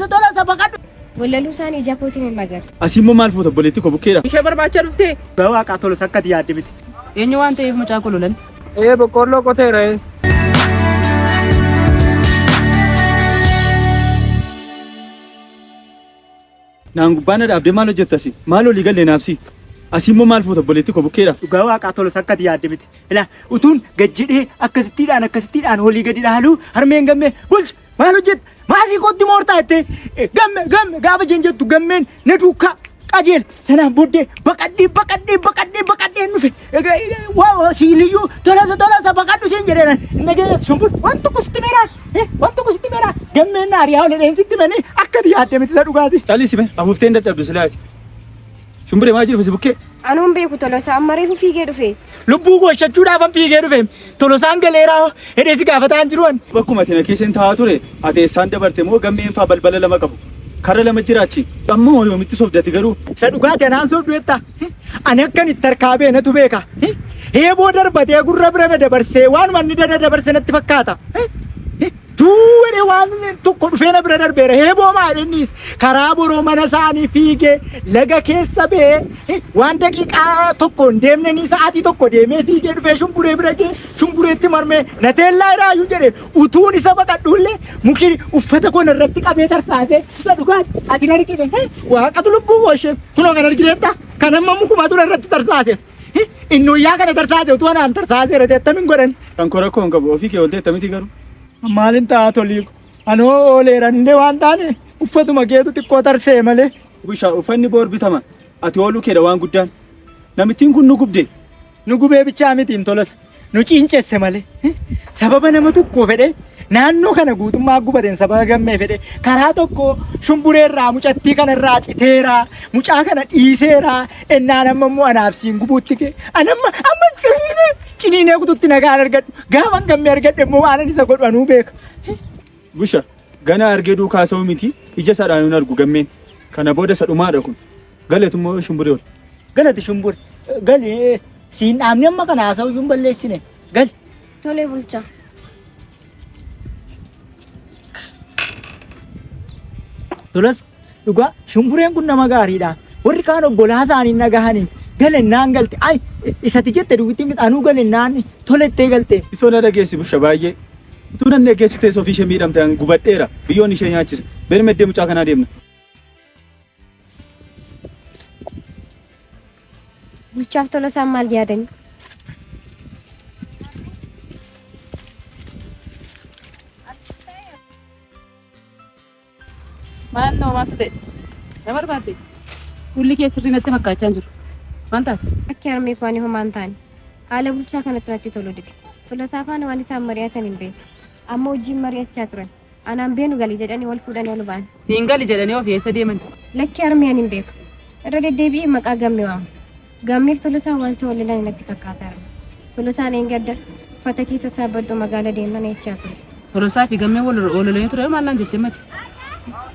Tolasa tolasa baqadhu. Wallaluu isaanii ija kootiin hin agarre. Asii immoo maal fuuta obboleettii koo bukkeedha. Ishee barbaachaa dhuftee? Waaqaa tolasa akkati yaadde miti. Eenyu waan ta'eef mucaa koo lolan? Ee boqqoolloo qoteera ee. Naan gubbaa na dhaabdee maal hojjetta asii? Maal olii galle naafsi? Asii immoo maal fuuta obboleettii koo bukkeedha. Dhugaa waaqaa tolasa akkati yaadde miti. Ilaa utuun gad jedhee akkasittiidhaan akkasittiidhaan olii gadi dhaaluu harmeen gammee bulcha maal hojjetta maasii kootti moortaa jettee gamme gamme gaafa isheen jettu gammeen na duukaa qajeel sanaan booddee baqadhee baqadhee baqadhee baqadhee dhufe waa siiliyyuu tolasa tolasa baqadhu siin jedheenan nagee shumbul waan tokko sitti meeraa waan tokko sitti meeraa gammeen na ari'aa olee dheensitti manii akkati yaadde miti isa dhugaati. Callisii mee afuuftee hin dadhabdu silaati. Shumburee maal jedhu si bukkee? Anuun beeku Tolosaa amma reefu fiigee dhufe. Lubbuu gooshachuudhaafan fiigee dhufe tolosaan galeeraa hidhee si gaafataan jiru an. Bakkuma ati na keessa hin taa'aa ture ati eessaan dabarte moo gammeen faa balbala lama qabu. Karra lama jiraachi. Ammoo yoomitti sobdati garuu. Isa dhugaati anaan sobdu jetta. Ani akkan itti harkaa bee natu beeka. Heeboo darbatee gurra bira na dabarsee waanuma inni dada dabarse natti fakkaata. Duudhee waan tokko dhufee na bira darbeera. Heeboo maal innis karaa boroo mana isaanii fiigee laga keessa bee waan daqiiqaa tokko hin deemne ni sa'aatii tokko deemee fiigee dhufee shumburee bira gee shumbureetti marmee na teellaa iraayyuu jedhe utuun isa baqadhuullee muki uffata koo narratti qabee tarsaasee isa dhugaati ati hin argine waaqatu lubbuu booshee kunoo kan argineetta kan amma mukumatu narratti tarsaase innuyyaa kana tarsaase utuu anaan tarsaaseera ta'e attamiin godhan. Kan koo rakkoo hin qabu ofii kee ooltee attamitti garuu. Maalin ta'a tolii anoo ooleeran illee waan taane uffatuma keetu xiqqoo tarsee malee. Bushaa uffanni boor bitama ati ooluu keedha waan guddaan. Namittiin kun nu gubde. Nu gubee bichaa mitiin tolasa nu ciincesse malee sababa nama tokkoo fedhe naannoo kana guutummaa gubateen sababa gammee fedhe karaa tokko shumbureerraa mucattii kanarraa citeeraa mucaa kana dhiiseeraa ennaan amma immoo anaaf siin gubuutti kee anamma amma ciniinee ciniinee kututti nagaan argadhu gaafan gammee argadhe immoo waan ani isa godhu anuu beeka. Busha gana argee duukaa sa'u miti ija isaadhaan hin argu gammeen. Kana booda isa dhumaadha kun. Galeetu immoo shumburee ol. Galati shumbure gali siin dhaabni amma kana haasa'u iyyuu hin balleessine gali. Tole bulchaa. Tolas dhugaa shumbureen kun nama gaariidha. Warri kaan obbolaa isaanii nagahanii galennaan galte. Ay isati jette duwwitti miti anuu galennaan tolettee galte. Isoo na dhageessi busha baay'ee. Utuu nan dhageessu teessoo ofii ishee miidhamte an gubadheera. Biyyoon ishee nyaachisa. Beeni meddee mucaa kanaa deemna. Bulchaaf Tolosaan maal yaadani? Maal nama maaltu ta'e? Na barbaadde? Fuulli kee sirrii natti fakkaachaa hin jiru. Maal taate? Akki harmee koo ani homaa hin taane. Haala bulchaa kanatti natti tolu dide. Tolosaa faana waan isaan mari'atan hin beeku. Amma wajjin mari'achaa turan. Anaan beenu gali jedhanii wal fuudhanii ol ba'an. Siin gali jedhanii ofii eessa deeman? Lakki harmee ani hin beeku. Irra deddeebi'ee maqaa gammee waama. Gammeef Tolosaan wanta wal lolan natti fakkaata harmee. Tolosaan eengadda uffata keessa saabbadhu magaala deemna jechaa ture. Tolosaa fi gammee wal lolanii ture maal naan jettee mati?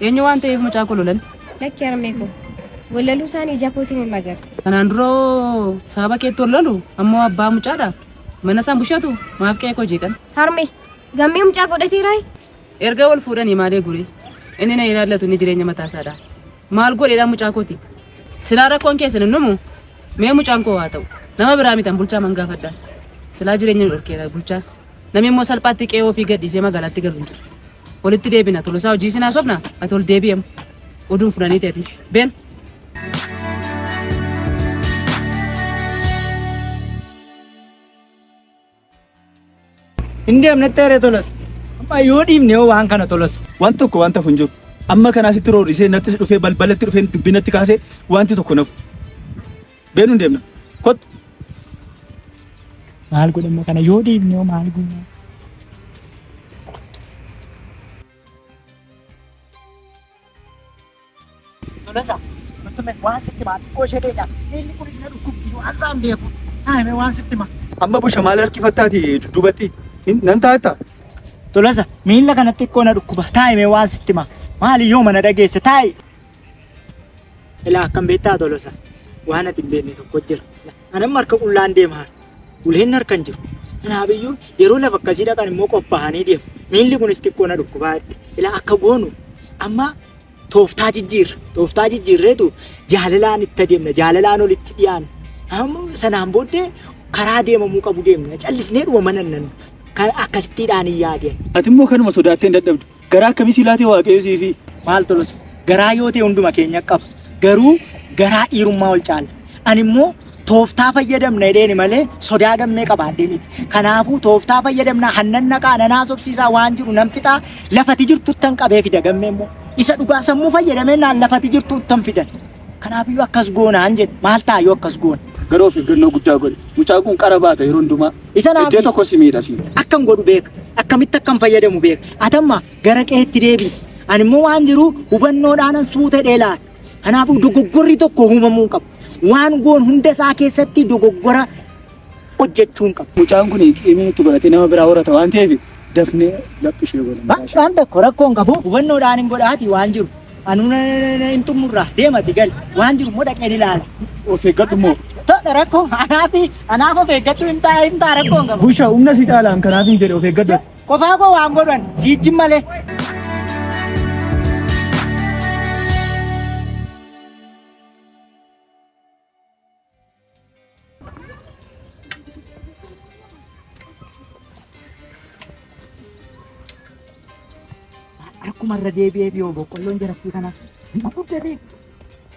Eenyu waan ta'eef mucaa koo lolan? Lakki harmee koo. Wallaluu isaanii ija kootiin hin agarre. Kanaan dura sababa keetti wal lolu ammoo abbaa mucaadha. Mana isaan bushatu maaf qe'ee koo jeeqan? Harmee gammee mucaa godhateeraa? Erga wal fuudhanii maalee gure inni na ilaallatu inni jireenya mataa isaadha. Maal godheedha mucaa kooti? Silaa rakkoon keessan hin dhumu mee mucaan koo haa ta'u nama biraa mitan bulchaa man gaafadha. Silaa jireenya nu dhorkeera bulchaa. Namni immoo salphaatti qe'ee ofii gadhiisee magaalaatti galu hin jiru. Walitti deebina tolosaa hojii sinaa sofna ati ol deebi'amu. Oduun fudhanii ta'etis. Been. Hin deemnetti eree tolasa. Amma yoo dhiifne hoo waan kana tolasa. Waan tokko waan tafu hin jiru. Amma kanaa sitti roorrisee nattis dhufee balbalatti dhufee dubbinatti kaasee wanti tokko nafu. Beenu hin deemna. Kottu. Maal godhamma kana yoo dhiifne hoo maal goona? Tolasa, nutti waan sitti maa xiqqoo ishee teenya. Miilli kunis na dhukkubdi waan isaan beeku. Naa waan sitti maa. Amma busha maal harkifattaati dudduubatti? Nan taa'etta? Tolasa, miilla kanatti xiqqoo na dhukkuba. Taa'i mee waan sitti maa. Maali yoo mana dhageesse taa'i. Ilaa akkam beektaa Tolasa. Waan ati hin beekne tokko jira. Anamma harka qullaan deema. Uleen harka hin jiru. Kanaaf iyyuu yeroo lafa akkasii dhaqan immoo qophaa'anii deemu. Miilli kunis xiqqoo na dhukkubaa jetti. Ilaa akka goonu amma Tooftaa jijjiirra. Tooftaa jijjiirreetu jaalalaan itti adeemna. Jaalalaan olitti dhiyaanna. Amma sanaan booddee karaa deemamuu qabu deemna. Callisnee dhuma mana nan akkasittiidhaan hin yaadeen. Ati immoo kanuma sodaattee hin dadhabdu. Garaa akkamii sii laatee waaqayyo siifi? Maal Tolosa? Garaa yoo ta'e hunduma keenya qaba. Garuu garaa dhiirummaa ol caala. Ani immoo tooftaa fayyadamna jedheeni malee sodaa gammee qabaadhee miti. Kanaafuu tooftaa fayyadamna hannan naqaa nan haasofsiisaa waan jiru nan fixaa lafati jirtuttan qabee fida gammee immoo. Isa dhugaa sammuu fayyadamee naan lafati jirtuttan fidan. Kanaafiyyuu akkas goonaan jedhe maal ta'a yoo akkas goone. Garuu of eeggannoo guddaa godhi. Mucaan kun qara baata yeroo hundumaa. Isa naaf Iddoo tokko si miidha si. akkan godhu beeka. Akkamitti akkan fayyadamu beeka. Atamma gara qe'eetti deebi'i. Ani immoo waan jiru hubannoodhaanan suuta jedhee laala. Kanaafuu dogoggorri tokko uumamuu hin qabu. Waan goon hunda isaa keessatti dogoggora hojjechuu hin qabu. Mucaan kun qiimiin itti godhatee nama biraa horata waan ta'eef dafnee laphi ishee godha. Waan tokko rakkoo hin qabu. Hubannoodhaan hin godhaati waan jiru. Anuu hin xumurraa deemati gali. Waan jiru immoo dhaqeen ilaala. Of eeggadhu immoo. Tola rakkoo anaaf anaaf of eeggadhu hin ta'a hin ta'a rakkoo hin qabu. Busha humna si caalaan kanaaf hin jedhe of eeggadhu. Qofaa koo waan godhan siijjin malee. Akkuma irra deebi'ee fi boqqolloon jarattii kana gurguddatee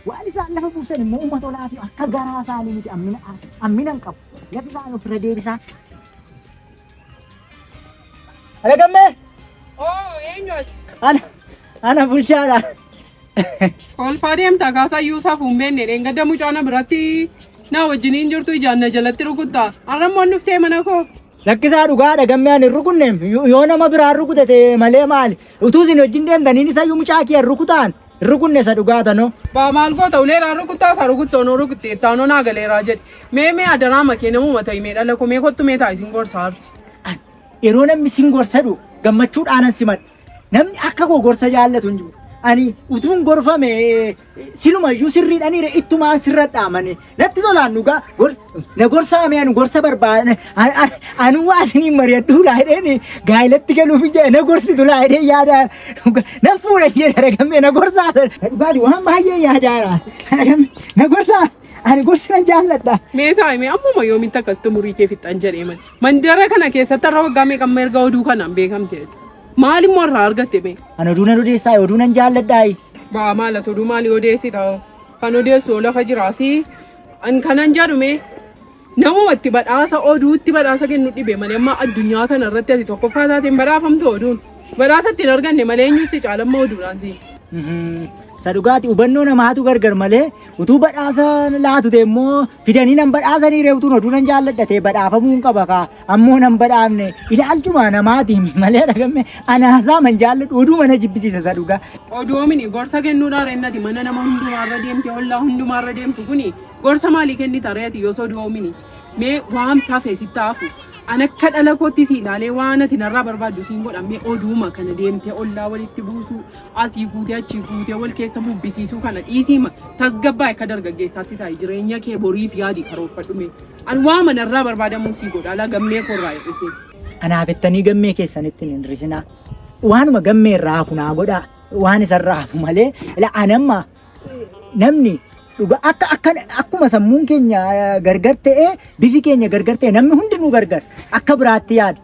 waan isaan lafa buusan immoo uummata olaa fi akka garaa isaanii miti ammina ammina hin qabu. Lafi isaan ofirra deebisaa. Ala gammee! Oo, eenyu ati? Ana ana bulchaadha. Kolfaa deemta kaasaa iyyuu safuu hin beekne dheengadda mucaa na biratti na wajjiniin jirtu ijaan na jalatti rukutta. Har'a immoo dhuftee mana koo. Lakkisaa dhugaadha gammee ani hin rukunne yoo nama biraa rukute ta'e malee maali utuu isin wajjin deemtaniin isayyuu mucaa kiyya hin rukutaan hin rukunne isa dhugaa tanoo. Baa maal goota uleeraan rukuttaa isaa rukuttoonoo rukutte ittaanoo naa galeeraa jedhe. Mee mee adaraa makee namuma ta'i mee dhala koo mee kottu mee ta'i sin gorsaa har'a. Yeroo namni sin gorsadhu gammachuudhaanan simadha. Namni akka koo gorsa jaallatu hin jiru. Ani utuun gorfame silumayyuu sirriidhaniire ittumaan sirradhaa malee natti tolaan dhugaa na gorsaa mee ani gorsa barbaada anu waa isiniin mari'adhuu laa jedheen gaa'ilatti galuuf jedhe na gorsitu laa jedhee yaada nan fuudha jedhe ragammee na gorsaa dhugaati waan baay'ee yaadaara na gorsaa ani gorsa nan jaalladha. Mee taa'i mee ammuma yoomitti akkasitti umurii kee fixxan jedhee mani. Mandara kana keessatti har'a waggaa meeqa amma erga oduu kanaan beekamte. Maal immoo irraa argatte mee? Ani oduu nan odeessaa oduu nan jaalladhaa. Baa maal ati oduu maali odeessita? Kan odeessu lafa jiraasi. An kanan jedhu mee namuma itti badhaasa oduutti badhaasa kennu dhibe malee amma addunyaa kana irratti ati tokkoffaa taateen badhaafamtu oduun. Badhaasa ittiin arganne malee eenyu si caalamma oduudhaan si. Isa dhugaati hubannoo namaatu gargar malee utuu badhaasa laatu ta'e immoo fidanii nan badhaasanii ree utuun oduu nan jaalladha ta'e badhaafamuu hin qaba kaa ammoo nan badhaafne ilaalchuma namaatiin malee dhagamme anaasaa man jaalladhu oduu mana jibbisiisa isa dhugaa. Oduu mini gorsa kennuudhaan rennati mana nama hundumaarra deemte ollaa hundumaarra deemtu kuni gorsa maalii kennita reeti yoo oduu mini mee waan tafe sitti hafu an akka dhala kootti si ilaalee waan ati narraa barbaaddu siin godha mee oduuma kana deemtee ollaa walitti buusuu asii fuutee achii fuutee wal keessa bubbisiisuu kana dhiisiima tasgabbaa akka dargaggeessaatti ta'i jireenya kee boriif yaadi karoorfadhu mee an waama narraa barbaadamuu sii godha alaa gammee koorraa hir'isee. Anaaf jettanii gammee keessanitti hin hir'isinaa. Waanuma gammee irraa hafu naa godhaa. Waan isarraa hafu malee anamma namni dhuga akka akka akkuma sammuun keenya gargar ta'e bifi keenya gargar ta'e namni hundinuu gargar akka biraatti yaada.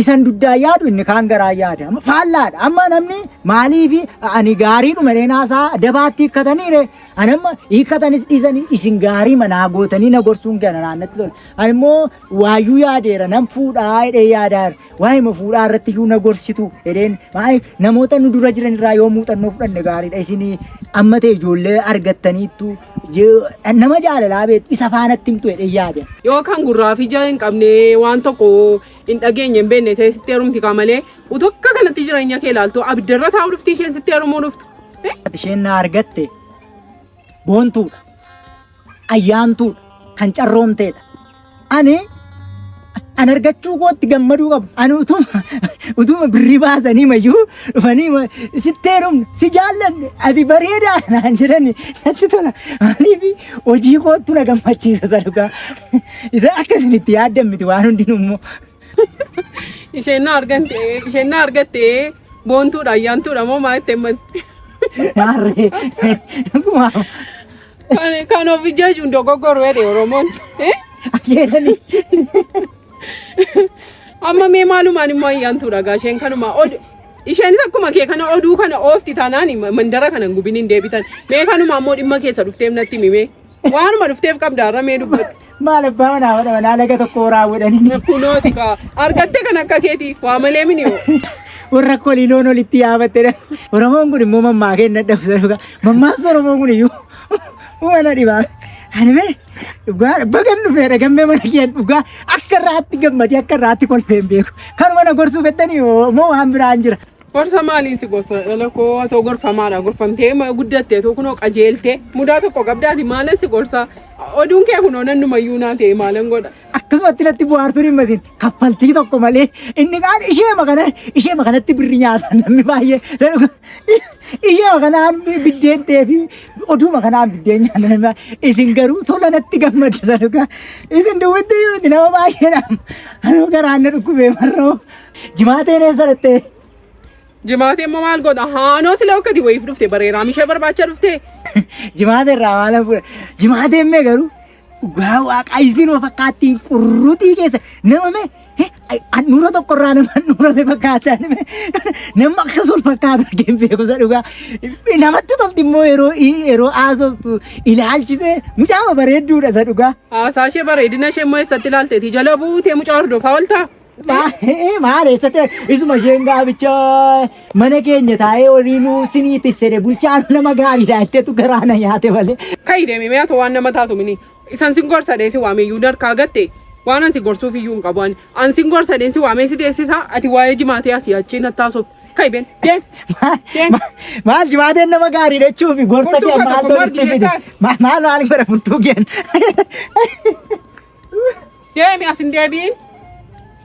Isan duddaa yaadu inni kaan garaa yaada. Amma faallaadha. Amma namni maaliif ani gaariidhuma leenaasaa dabaatti hiikkataniire. Ani amma hiikkatanis dhiisanii isin gaarii manaa gootanii na gorsuun kana naannatti tola. Ani immoo waayyuu yaadeera nan fuudhaa jedhee yaadaara. Waa'ima fuudhaa irratti iyyuu na gorsitu jedheen maali namoota nu dura jiran irraa yoo muuxannoo fudhanne gaariidha. Isin amma ta'e ijoollee argattaniittu nama jaalalaa beektu isa faanatti himtu jedhee yaada. Yookaan gurraa fi ija hin qabne waan tokko hin dhageenye hin beekne ta'e sitti heerumti kaa malee utuu akka kanatti jireenya kee ilaaltu abiddarra taa'uu dhufti isheen sitti heerumuu dhuftu. Isheen na argatte boontuudha. Ayyaantuudha. Kan carroomteedha. Ani an argachuu kootti gammaduu qabu. Ani utuma utuma birrii baasanii mayyuu dhufanii sitti heerumne si jaallanne ati bareedaa naan jedhani natti tola. Maaliif hojii koottu na gammachiisa isa dhugaa. Isa akka isin itti yaaddan miti waan hundinuu immoo. Isheen na argatte isheen na argatte boontuudha ayyaantuudha moo maal itti himmatti? Maarree. Dhuguma. Kan of jaju dogoggoruu jedhe Oromoon. Akeetanii. Amma mee maalumaan immoo ayyaantuudha gaa isheen kanuma isheenis akkuma kee kana oduu kana oofti taanaan mandara kana hin gubin hin deebitan. Mee kanuma ammoo dhimma keessa dhufteef natti himi mee. Waanuma dhufteef qabda har'a mee dubbadhu. Maal abbaa manaa haadha manaa laga tokko raawwadhanii. Kunooti kaa argatte kan akka keetii waa malee mini hoo. Warra kolii loon olitti yaabattedha. Oromoon kun immoo mammaa kenna dhabsa dhugaa. Mammaaksa Oromoon kun iyyuu mana dhibaa. Ani mee dhugaa bagan dhufeedha gammee mana kee dhugaa akka irraatti gammadee akka irraatti kolfee hin beeku. Kanuma na gorsuu fettanii moo waan biraan jira. Gorsa maaliin si gorsa dhala koo atoo gorfamaadha gorfamtee guddatte atoo kunoo qajeeltee mudaa tokko qabdaati maalan si gorsa oduun kee kunoo nannumayyuu naa ta'e maalan godha. Akkasumatti natti bu'aartuun hin masin kaffaltii tokko malee inni kaan isheema kana isheema kanatti birri nyaata namni baay'ee isheema kanaan biddeen ta'ee fi oduuma kanaan biddeen nyaata namni baay'ee isin garuu tola natti gammaddu sanuka isin duwwitti miti nama baay'eedha anuu garaan na dhukkubee marroo jimaateen eessa dhattee Jimaatee immoo maal godha haanoo sila akkati wayiif dhufte bareeraam ishee barbaacha dhufte. Jimaatee irraa maal fuudha jimaateen mee garuu dhugaa waaqaa isin of fakkaattiin qurruxii keessa nama mee handhuura tokko irraa nama handhuurame fakkaata nama akkas ol fakkaatu argeen beeku isa dhugaa namatti tolti immoo yeroo yeroo haasoftu ilaalchise mucaama bareedduudha isa dhugaa. Haasaa ishee bareedina ishee immoo eessatti ilaalteeti jala buutee mucaa hordofaa ooltaa. Maal eessatti isuma isheen gaaficha mana keenya taa'ee horiinuu sinii tissede bulchaan nama gaariidha jetteetu garaa na nyaate malee. Kai deemi mee atoo waan nama taatu mini. Isan sin gorsa dheesi waamee iyyuu harkaa gatte waan an si gorsuuf iyyuu hin qabu ani. An sin gorsa dheesi waamee si teessisa ati waa'ee jimaatee asii achiin nattaasuuf. Kai ben deem. Deem. Maal jimaateen nama gaariidha jechuuf gorsa Furtuu kee koo maal tokko walitti margi fide? jettaa? Maal maal godha furtuu keen? Deemi as hin deebiin.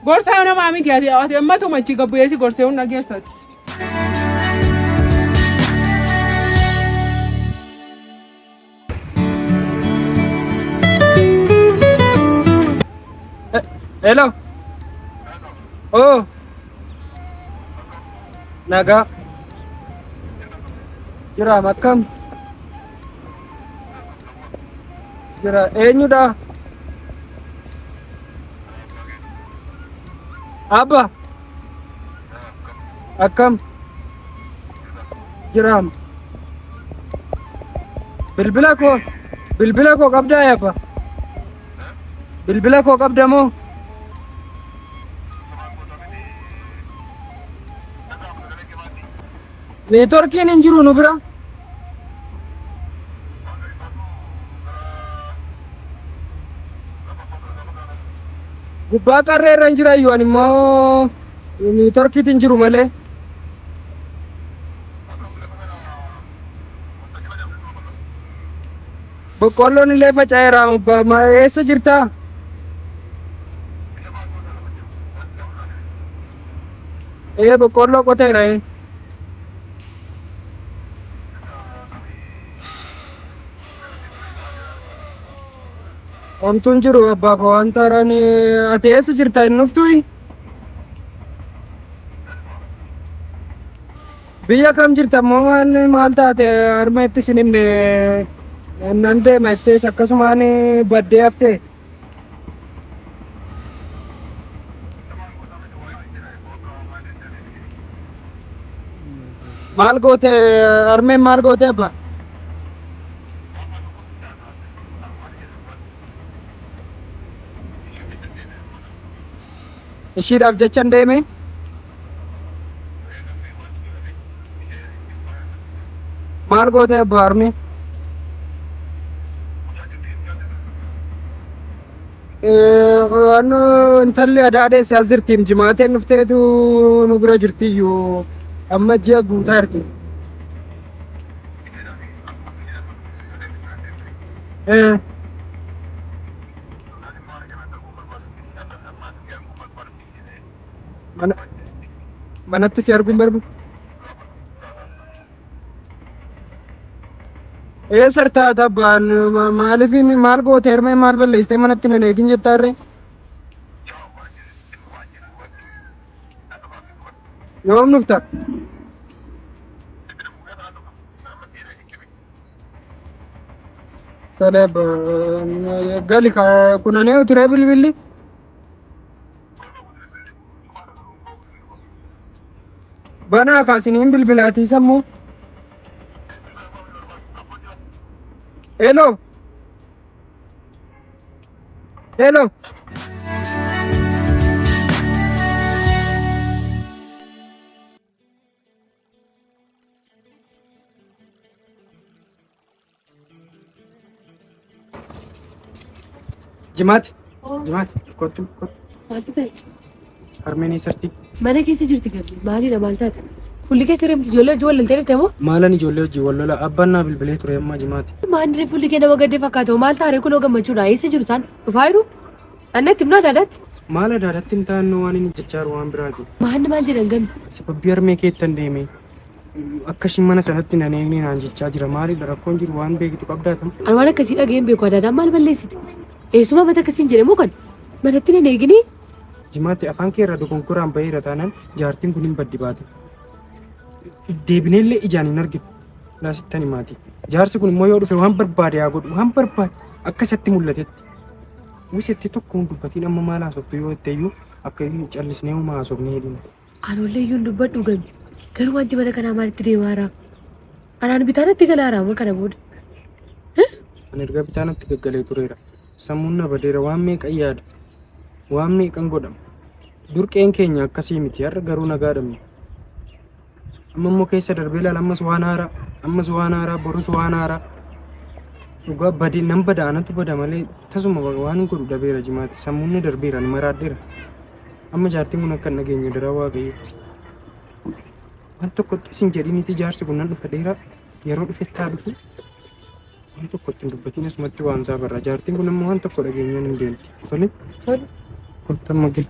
Gorsaa namaa miti ati ati ammatuma achi gabbu'ee si gorsee hunda geessati. Hello. Oh. Nagaa. Jira akkam? Jira eenyudha? Abba. Akkam? Jiraam. Bilbila koo bilbila koo qabdaa abba? Bilbila koo qabda moo? Neetworkiin hin jiru nu bira. Gubbaa qarree irra hin jira iyyuu ani immoo neetworkiitu hin jiru malee. Boqqoolloon illee faca'eera. Eessa jirtaa? Ee boqqoolloo qoteera. Ee. Homtuun jiru abbaa koo wanta haaraan ati eessa jirta hin dhuftuyi? Biyya kam jirta immoo maal maal taate harma itti sin himne nan deema jettees akkasumaan baddee haftee. Maal goote harmeen maal goote abbaa? Ishiidhaaf jechan deeme. Maal goote abbaa harmee? Wanno intalli adaadeessi as jirti jimaateen dhufteetu nu bira jirti iyyuu amma ji'a guutaa jirti. Eh, Mana manatti si arguun barbaadu. Eessa taata abbaan maaliif maal goote hermee maal balleessitee manatti hin eegin jettaa irree? Yoom dhufta? Tole gali kunanee ture bilbilli. Banaa kaasiniin bilbilaatii sammuu. Hello. Hello. Jimaati. Jimaati. Kottu kottu. Maaltu ta'e? Harmeen eessatti? Mana keessa jirti galmi. Maalidha maal taate? Fuulli keessa reemti ijoollee wajjin wal loltee dhufte moo? Maalan ijoollee wajjin wal lola abbaan naa bilbilee ture ammaa jimaati. Maandiree fuulli kee nama gaddee fakkaata. Maal taaree kunoo gammachuudha. Eessa jiru isaan? Dhufaa jiru? Anna itti himnaa daadaatti? Maal adaadatti hin taa'annoo waan inni jechaa jiru waan biraati. Maanni maal jedhan gammi? Sababii harmee keettan deeme akka ishiin mana sanatti nan eegne naan jechaa jira. Maalidha rakkoon jiru waan beektu qabdaatan? Ani waan akkasii dhaga'een beeku adaadaan maal balleessite? Eessuma mata akkasiin jedhe moo kan? Manatti nan eeginii? Jimaatti afaan kee irraa dogongoraan baheera taanaan jaartiin kun hin baddi baate. Deebineellee ijaan hin argitu. Laasittan himaati. Jaarsi kun immoo yoo dhufe waan barbaade haa godhu waan barbaade akka isatti mul'atetti. Wisetti tokko hin dubbatiin amma maal haasoftu yoo jette iyyuu akka inni callisnee homaa haasofnee hidhina. Anoollee iyyuu hin dubbadhu gammi. Garuu wanti mana kanaa maalitti deemaa jira? Anaan bitaa natti galaa jira amma kana booda. Ani erga bitaa natti gaggalee tureera. Sammuun na badeera waan meeqan yaada. Waan meeqan godhama. Dur qe'een keenya akkasii miti har'a garuu nagaa dhabne. Amma immoo keessa darbee ilaala ammas waan haaraa ammas waan haaraa borus waan haaraa. Dhugaa badee nan bada anatu bada malee tasuma waan godhu dhabeera jimaati. Sammuun na darbeera ani maraadheera. Amma jaartiin kun akka hin dhageenye daraa waaqayyo. Waan tokkotti isin jedhiniiti jaarsi kun nan dhufa dheeraa yeroo dhufetti haa dhufu. Waan tokko ittiin dubbatiin asumatti waan isaa barra. Jaartiin kun immoo waan tokko dhageenyaan hin deemti. Tole? Tole. Kottu amma gadi.